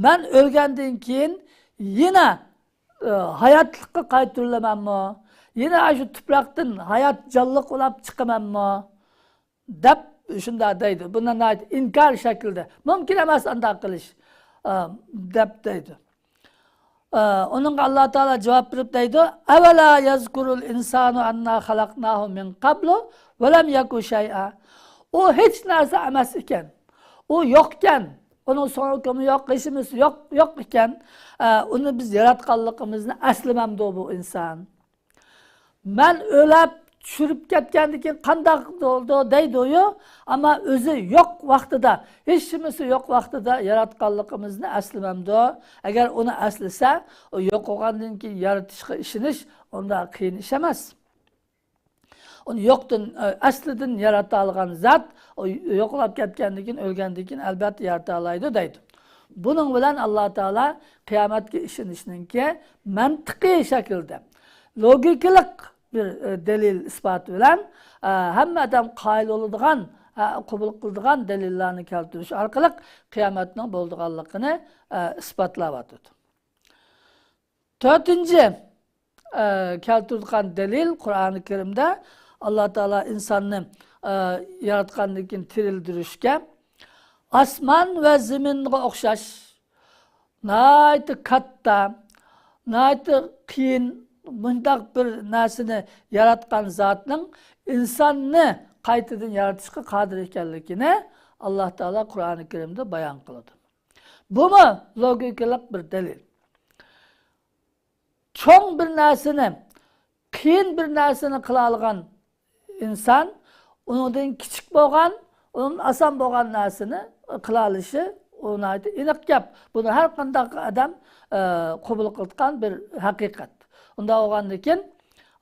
مەن ئۆلگەندىن كېيىن يەنە، ئە، ھاياتلىققا قايتۇرۇلىمەنمۇ؟ يەنە ئاشۇ تۇپراقتىن ھايات جانلىق بولاپ چىقىمەنمۇ؟ دەپ شۇنداق دەيدۇ. بۇنى ناھايىتى ئىنكار شەكلىدە. مۇمكىن ئەمەس ئانداق قىلىش، ئە، دەپ دەيدۇ. ئە، ئۇنىڭغا ئاللا تائالا جاۋاب بېرىپ دەيدۇ، أولا يذكر الإنسان أنا خلقناه من قبل ولم يك شيئا. ئۇ ھېچ نەرسە ئەمەس ئىكەن. ئۇ يوق ئىكەن. ئۇنىڭ سوڭ ھۆكمى يوق، ھېچنېمىسى يوق، يوق ئىكەن. ئە، ئۇنى بىز ياراتقانلىقىمىزنى ئەسلىمەمدۇ بۇ ئىنسان؟ مەن ئۆلەپ چۈشۈرۈپ كەتكەندىن كېيىن قانداق بولىدۇ دەيدۇ-يۇ. ئەمما ئۆزى يوق ۋاقتىدا، ھېچنېمىسى يوق ۋاقتىدا ياراتقانلىقىمىزنى ئەسلىمەمدۇ؟ ئەگەر ئۇنى ئەسلىسە، ئۇ يوق بولغاندىن كېيىن يارىتىشقا ئىشىنىش ئۇنداق قىيىن ئىش ئەمەس. ئۇنى يوقتىن، ئە، ئەسلىدىن يارىتالىغان زات، ئۇ يوقلاپ كەتكەندىن كېيىن، ئۆلگەندىن كېيىن ئەلبەتتە يارىتالايدۇ دەيدۇ. بۇنىڭ بىلەن ئاللا تائالا قىيامەتكە ئىشىنىشنىڭكى مەنتىقىي شەكىلدە، لوگىكىلىق بىر، ئە، دەلىل ئىسپات بىلەن، ئە، ھەممە ئادەم قايىل بولىدىغان، ئە، قوبۇل قىلىدىغان دەلىللەرنى كەلتۈرۈش ئارقىلىق قىيامەتنىڭ بولىدىغانلىقىنى، ئە، ئىسپاتلاۋاتىدۇ. تۆتىنچى، ئە، كەلتۈرىدىغان دەلىل قۇرئانى كەرىمدە ئاللا تائالا ئىنساننى، ئە، ياراتقاندىن كېيىن تىرىلدۈرۈشكە ئاسمان ۋە زېمىنغا ئوخشاش ناھايىتى كاتتا، ناھايىتى قىيىن مۇنداق بىر نەرسىنى ياراتقان زاتنىڭ ئىنساننى قايتىدىن يارىتىشقا قادىر ئىكەنلىكىنى ئاللا تائالا قۇرئانى كەرىمدە بايان قىلىدۇ. بۇمۇ لوگىكىلىق بىر دەلىل. چوڭ بىر نەرسىنى، قىيىن بىر نەرسىنى قىلالىغان ئىنسان ئۇنىڭدىن كىچىك بولغان، ئۇنىڭدىن ئاسان بولغان نەرسىنى قىلالىشى ئۇ ناھايىتى ئېنىق گەپ. بۇنى ھەر قانداق ئادەم، ئە، قوبۇل قىلىدىغان بىر ھەقىقەت. ئۇنداق بولغاندىن كېيىن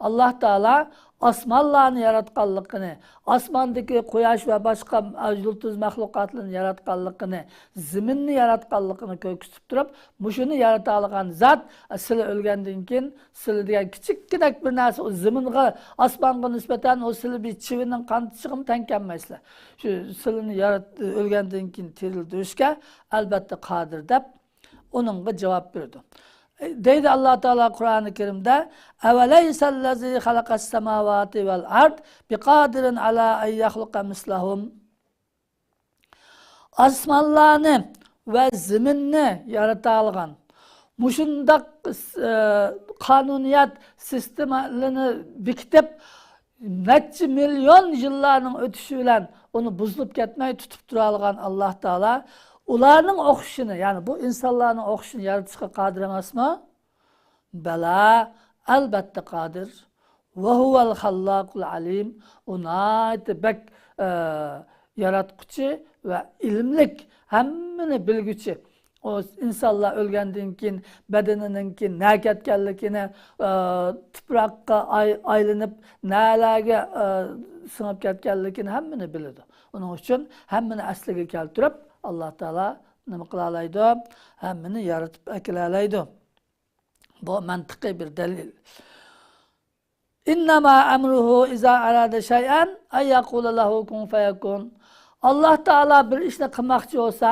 ئاللا تائالا ئاسمانلارنى ياراتقانلىقىنى، ئاسماندىكى قۇياش ۋە باشقا يۇلتۇز مەخلۇقاتلارنى ياراتقانلىقىنى، زېمىننى ياراتقانلىقىنى كۆرسىتىپ تۇرۇپ، مۇشۇنى يارىتالىغان زات، سىلى ئۆلگەندىن كېيىن سىلى دېگەن كىچىككىنەك بىر نەرسە، ئۇ زېمىنغا، ئاسمانغا نىسبەتەن ئۇ سىلى بىر چىۋىننىڭ قانىتىشىغىمۇ تەڭ كەلمەيسىلەر. شۇ سىلىنى يارات-، ئۆلگەندىن كېيىن تىرىلدۈرۈشكە ئەلبەتتە قادىر دەپ ئۇنىڭغا جاۋاب بېرىدۇ. دەيدۇ ئاللا تائالا قۇرئانى كەرىمدە، «أوليس الذي خلق السماوات والأرض بقادر على أن يخلق مثلهم.» ئاسمانلارنى ۋە زېمىننى يارىتالىغان، مۇشۇنداق، ئە، قانۇنىيەت سىستېمىلىرىنى بېكىتىپ، نەچچە مىليون يىللارنىڭ ئۆتۈشى بىلەن ئۇنى بۇزۇلۇپ كەتمەي تۇتۇپ تۇرالىغان ئاللا تائالا ئۇلارنىڭ ئوخشىشىنى، يەنى بۇ ئىنسانلارنىڭ ئوخشىشىنى يارىتىشقا قادىر ئەمەسمۇ؟ بەلا، ئەلبەتتە قادىر. ۋەھۇۋەل خەللاقۇل ئەلىم. ئۇ ناھايىتى بەك، ئە، ياراتقۇچى ۋە ئىلىملىك، ھەممىنى بىلگۈچى. ئۇ ئىنسانلار ئۆلگەندىن كېيىن بەدىنىنىڭكى نەگە كەتكەنلىكىنى، ئە، تۇپراققا ئاي-، ئايلىنىپ نەلەرگە، ئە، سىڭىپ كەتكەنلىكىنى ھەممىنى بىلىدۇ. ئۇنىڭ ئۈچۈن ھەممىنى ئەسلىگە كەلتۈرۈپ، ئاللا تائالا نېمە قىلالايدۇ؟ ھەممىنى يارىتىپ ئەكېلەلەيدۇ. بۇ مەنتىقىي بىر دەلىل. «إنما أمره إذا أراد شيئا أن يقول له كن فيكون.» ئاللا تائالا بىر ئىشنى قىلماقچى بولسا،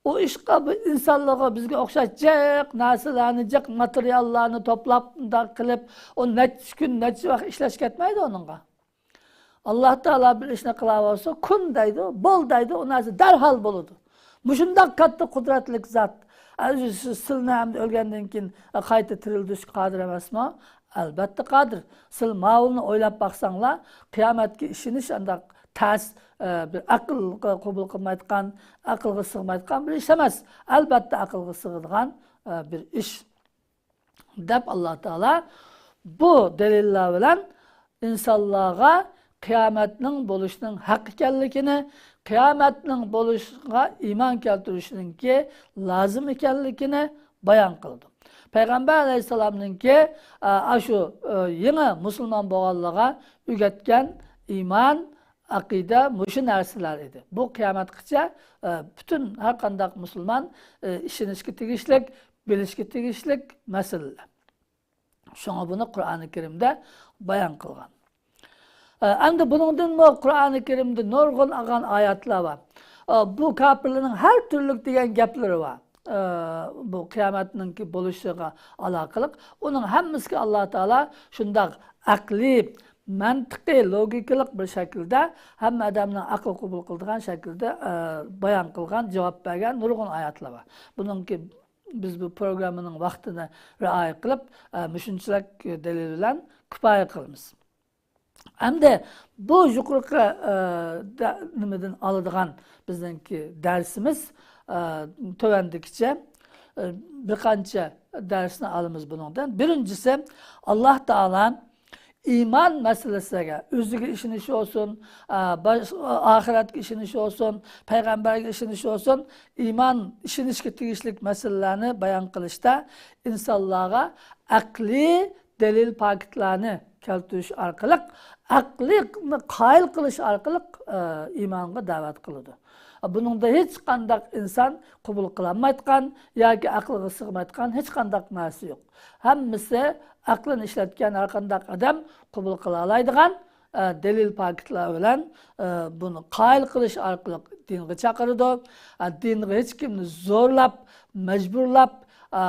ئۇ ئىشقا بۇ ئىنسانلارغا، بىزگە ئوخشاش جىق نەرسىلەرنى، جىق ماتېرىياللارنى توپلاپ، مۇنداق قىلىپ، ئۇ نەچچە كۈن، نەچچە ۋاق ئىشلەش كەتمەيدۇ ئۇنىڭغا. ئاللا تائالا بىر ئىشنى قىلاۋالسا، «كۇن» دەيدۇ، «بول» دەيدۇ، ئۇ نەرسە دەرھال بولىدۇ. مۇشۇنداق كاتتا قۇدرەتلىك زات، ئە، سىلنى ئەمدى ئۆلگەندىن كېيىن، ئە، قايتا تىرىلدۈرۈشكە قادىر ئەمەسمۇ؟ ئەلبەتتە قادىر. سىل ماۋۇنى ئويلاپ باقساڭلار، قىيامەتكە ئىشىنىش ئانداق تەس، ئە، بىر ئەقىلگە قوبۇل قىلمايدىغان، ئەقىلگە سىغمايدىغان بىر ئىش ئەمەس. ئەلبەتتە ئەقىلگە سىغىدىغان، ئە، بىر ئىش. دەپ، ئاللا تائالا بۇ دەلىللەر بىلەن ئىنسانلارغا قىيامەتنىڭ بولۇشىنىڭ ھەق ئىكەنلىكىنى، قىيامەتنىڭ بولۇشىغا ئىمان كەلتۈرۈشنىڭكى لازىم ئىكەنلىكىنى بايان قىلىدۇ. پەيغەمبەر ئەلەيھىسسالامنىڭكى، ئا، ئاشۇ، ئا، يېڭى مۇسۇلمان بولغانلارغا ئۆگەتكەن ئىمان، ئەقىدە مۇشۇ نەرسىلەر ئىدى. بۇ قىيامەتكىچە، ئا، پۈتۈن ھەر قانداق مۇسۇلمان، ئا، ئىشىنىشكە تېگىشلىك، بىلىشكە تېگىشلىك مەسىلىلەر. شۇڭا بۇنى قۇرئانى كەرىمدە بايان قىلغان. ئە، ئەمدى بۇنىڭدىنمۇ قۇرئانى كەرىمدە نۇرغۇن ئالغان ئايەتلەر بار. ئە، بۇ كاپىرلارنىڭ ھەر تۈرلۈك دېگەن گەپلىرى بار. ئە، بۇ قىيامەتنىڭكى بولۇشىغا ئالاقىلىق. ئۇنىڭ ھەممىسىگە ئاللا تائالا شۇنداق ئەقلىي، مەنتىقىي، لوگىكىلىق بىر شەكىلدە، ھەممە ئادەمنىڭ ئەقلى قوبۇل قىلىدىغان شەكىلدە، ئە، بايان قىلغان، جاۋاب بەرگەن نۇرغۇن ئايەتلەر بار. بۇنىڭكى بىز بۇ پروگراممىنىڭ ۋاقتىنى رىئايە قىلىپ، ئە، مۇشۇنچىلىك دەلىل بىلەن كۇپايە قىلىمىز. ئەمدى بۇ يۇقىرىقى، ئە، دە-، نېمىدىن ئالىدىغان بىزنىڭكى دەرسىمىز، ئە، تۆۋەندىكىچە، ئە، بىر قانچە دەرسنى ئالىمىز بۇنىڭدىن. بىرىنچىسى، ئاللا تائالا ئىمان مەسىلىسىگە، ئۆزىگە ئىشىنىش بولسۇن، ئا، باش-، ئاخىرەتكە ئىشىنىش بولسۇن، پەيغەمبەرگە ئىشىنىش بولسۇن، ئىمان، ئىشىنىشكە تېگىشلىك مەسىلىلەرنى بايان قىلىشتا ئىنسانلارغا ئەقلىي دەلىل پاكىتلارنى كەلتۈرۈش ئارقىلىق، ئەقلىنى قايىل قىلىش ئارقىلىق، ئە، ئىمانغا دەۋەت قىلىدۇ. بۇنىڭدا ھېچقانداق ئىنسان قوبۇل قىلالمايدىغان ياكى ئەقلىگە سىغمايدىغان ھېچقانداق نەرسە يوق. ھەممىسى ئەقلىنى ئىشلەتكەن ھەرقانداق ئادەم قوبۇل قىلالايدىغان، ئە، دەلىل پاكىتلار بىلەن، ئە، بۇنى قايىل قىلىش ئارقىلىق دىنغا چاقىرىدۇ. ئە، دىنغا ھېچ كىمنى زورلاپ، مەجبۇرلاپ، ئە،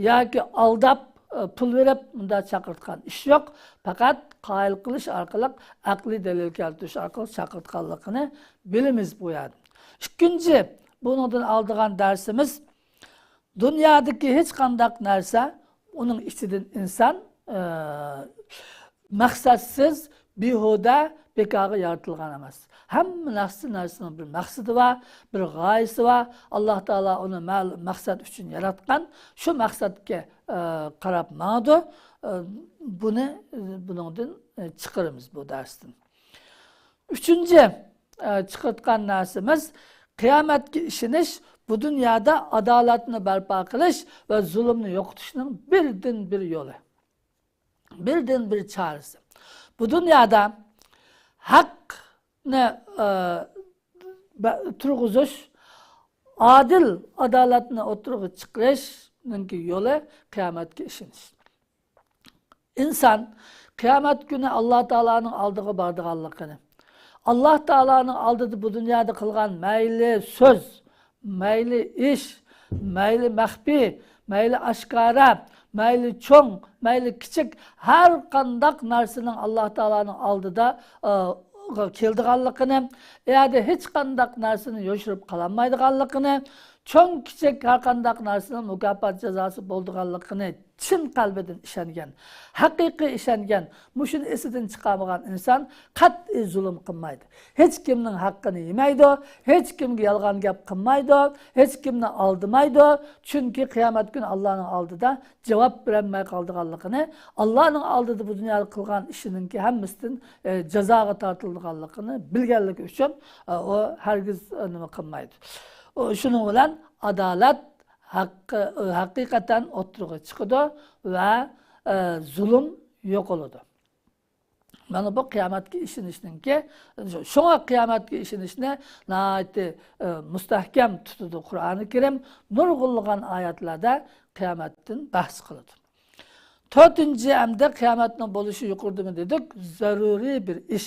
ياكى ئالداپ، ئە، پۇل بېرىپ مۇنداق چاقىرتقان ئىش يوق. پەقەت قايىل قىلىش ئارقىلىق، ئەقلىي دەلىل كەلتۈرۈش ئارقىلىق چاقىرتقانلىقىنى بىلىمىز بۇ يەردىن. ئىككىنچى، بۇنىڭدىن ئالىدىغان دەرسىمىز، دۇنيادىكى ھېچقانداق نەرسە، ئۇنىڭ ئىچىدىن ئىنسان، ئە، مەقسەتسىز، بىھۇدە، بىكارغا يارىتىلغان ئەمەس. ھەممە نەرسە، نەرسىنىڭ بىر مەقسىتى بار، بىر غايىسى بار. ئاللا تائالا ئۇنى مەل-، مەقسەت ئۈچۈن ياراتقان. شۇ مەقسەتكە، ئە، قاراپ ماڭىدۇ. ئە، بۇنى، ئە، بۇنىڭدىن، ئە، چىقىرىمىز بۇ دەرستىن. ئۈچىنچى، ئە، چىقىرتقان نەرسىمىز، قىيامەتكە ئىشىنىش بۇ دۇنيادا ئادالەتنى بەرپا قىلىش ۋە زۇلۇمنى يوقىتىشنىڭ بىردىنبىر يولى، بىردىنبىر چارىسى. بۇ دۇنيادا ھەقنى، ئە، بە-، تۇرغۇزۇش، ئادىل ئادالەتنى ئوتتۇرىغا چىقىرىشنىڭكى يولى قىيامەتكە ئىشىنىش. ئىنسان قىيامەت كۈنى ئاللا تائالانىڭ ئالدىغا بارىدىغانلىقىنى، ئاللا تائالانىڭ ئالدىدا بۇ دۇنيادا قىلغان مەيلى سۆز، مەيلى ئىش، مەيلى مەخپىي، مەيلى ئاشكارا، مەيلى چوڭ، مەيلى كىچىك، ھەر قانداق نەرسىنىڭ ئاللا تائالانىڭ ئالدىدا، ئە، كېلىدىغانلىقىنى، ئۇ يەردە ھېچقانداق نەرسىنى يوشۇرۇپ قالالمايدىغانلىقىنى، چوڭ كىچىك ھەر قانداق نەرسىنىڭ مۇكاپات جازاسى بولىدىغانلىقىنى چىن قەلبىدىن ئىشەنگەن، ھەقىقىي ئىشەنگەن، مۇشۇنى ئېسىدىن چىقارمىغان ئىنسان قەتئىي زۇلۇم قىلمايدۇ. ھېچ كىمنىڭ ھەققىنى يېمەيدۇ، ھېچ كىمگە يالغان گەپ قىلمايدۇ، ھېچ كىمنى ئالدىمايدۇ. چۈنكى قىيامەت كۈنى ئاللانىڭ ئالدىدا جاۋاب بېرەلمەي قالىدىغانلىقىنى، ئاللانىڭ ئالدىدا بۇ دۇنيادا قىلغان ئىشىنىڭكى ھەممىسىدىن، ئە، جازاغا تارتىلىدىغانلىقىنى بىلگەنلىكى ئۈچۈن، ئە، ئۇ ھەرگىز، ئە، نېمە قىلمايدۇ. ئۇ شۇنىڭ بىلەن ئادالەت ھەققى، ھەقىقەتەن ئوتتۇرىغا چىقىدۇ ۋە، ئە، زۇلۇم يوقىلىدۇ. مانا بۇ قىيامەتكە ئىشىنىشنىڭكى، شۇڭا قىيامەتكە ئىشىنىشنى ناھايىتى، ئە، مۇستەھكەم تۇتىدۇ قۇرئانى كەرىم. نۇرغۇنلىغان ئايەتلەردە قىيامەتتىن بەھس قىلىدۇ. تۆتىنچى، ئەمدى قىيامەتنىڭ بولۇشى يۇقىرىدىمۇ دېدۇق، زەرۇرىي بىر ئىش.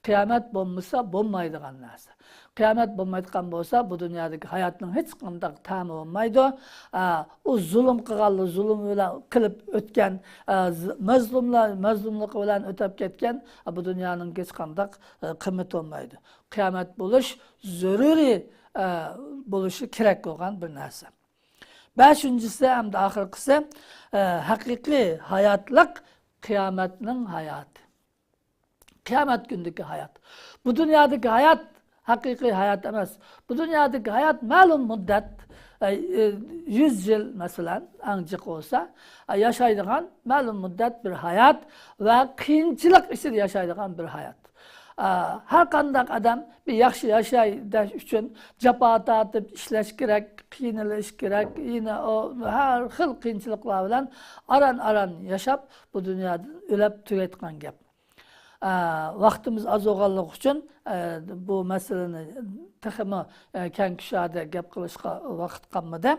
قىيامەت بولمىسا بولمايدىغان نەرسە. قىيامەت بولمايدىغان بولسا، بۇ دۇنيادىكى ھاياتنىڭ ھېچقانداق تەمى بولمايدۇ. ئا، ئۇ زۇلۇم قىلغانلار زۇلۇمى بىلەن قىلىپ ئۆتكەن، ئا، ز-، مەزلۇملار مەزلۇملۇقى بىلەن ئۆتەپ كەتكەن، ئا، بۇ دۇنيانىڭ ھېچقانداق، ئا، قىممىتى بولمايدۇ. قىيامەت بولۇش زۆرۈرىي، ئا، بولۇشى كېرەك بولغان بىر نەرسە. بەشىنچىسى ھەمدە ئاخىرقىسى، ئە، ھەقىقىي ھاياتلىق قىيامەتنىڭ ھاياتى. قىيامەت كۈنىدىكى ھايات. بۇ دۇنيادىكى ھايات ھەقىقىي ھايات ئەمەس. بۇ دۇنيادىكى ھايات مەلۇم مۇددەت، ئە، ئە، يۈز يىل مەسىلەن، ئەڭ جىق بولسا، ئە، ياشايدىغان مەلۇم مۇددەت بىر ھايات ۋە قىيىنچىلىق ئىچىدە ياشايدىغان بىر ھايات. ئا، ھەر قانداق ئادەم بىر ياخشى ياشاي دەش ئۈچۈن جاپا تارتىپ ئىشلەش كېرەك، قىينىلىش كېرەك، يەنە ئۇ ھەر خىل قىيىنچىلىقلار بىلەن ئاران-ئاران ياشاپ، بۇ دۇنيادىن ئۆلۈپ تۈگەيدىغان گەپ. ئا، ۋاقتىمىز ئاز بولغانلىقى ئۈچۈن، ئا، بۇ مەسىلىنى تېخىمۇ، ئا، كەڭ كۇشادە گەپ قىلىشقا ۋاقىت قالمىدى.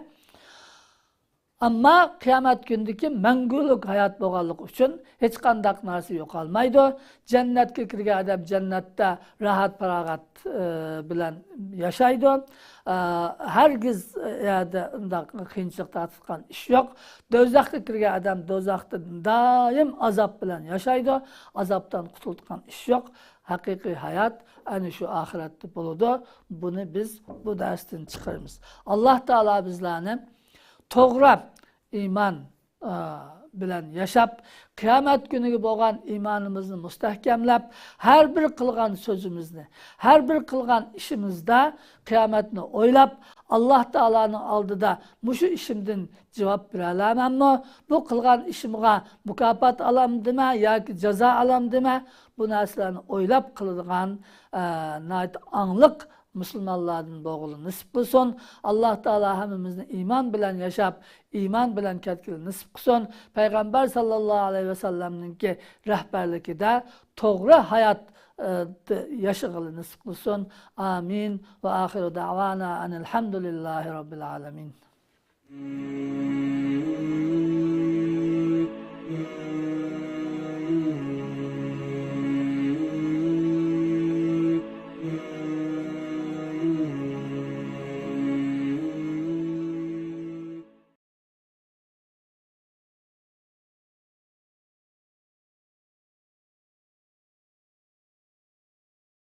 ئەمما قىيامەت كۈنىدىكى مەڭگۈلۈك ھايات بولغانلىقى ئۈچۈن ھېچقانداق نەرسە يوقالمايدۇ. جەننەتكە كىرگەن ئادەم جەننەتتە راھەت-پاراغەت، ئى، بىلەن ياشايدۇ. ئى، ھەرگىز، ئى، يەردە ئۇنداق قىيىنچىلىق تارتىدىغان ئىش يوق. دوزاخقا كىرگەن ئادەم دوزاختا دائىم ئازاب بىلەن ياشايدۇ. ئازابتىن قۇتۇلىدىغان ئىش يوق. ھەقىقىي ھايات ئەنە شۇ ئاخىرەتتە بولىدۇ. بۇنى بىز بۇ دەرستىن چىقىرىمىز. ئاللا تائالا بىزلەرنى توغرا ئىمان، ئا، بىلەن ياشاپ، قىيامەت كۈنىگە بولغان ئىمانىمىزنى مۇستەھكەملەپ، ھەر بىر قىلغان سۆزىمىزنى، ھەر بىر قىلغان ئىشىمىزدا قىيامەتنى ئويلاپ، ئاللاھ تائالانىڭ ئالدىدا مۇشۇ ئىشىمدىن جاۋاب بېرەلەمەنمۇ؟ بۇ قىلغان ئىشىمغا مۇكاپات ئالامدىمەن ياكى جازا ئالامدىمەن؟ بۇ نەرسىلەرنى ئويلاپ قىلىدىغان، ئە، ناھايىتى ئاڭلىق مۇسۇلمانلاردىن بولغىلى نېسىپ قىلسۇن. ئاللاھ تائالا ھەممىمىزنى ئىمان بىلەن ياشاپ، ئىمان بىلەن كەتكىلى نېسىپ قىلسۇن. پەيغەمبەر ساللاللاھۇ ئەلەيھى ۋەسەللەمنىڭكى رەھبەرلىكىدە توغرا ھايات، ئە، ياشىغىلى نېسىپ قىلسۇن. ئامىن. ۋە ئاخىرۇ دەۋانا ئەنىل ھەمدۇلىللاھى رەببىل ئالەمىن.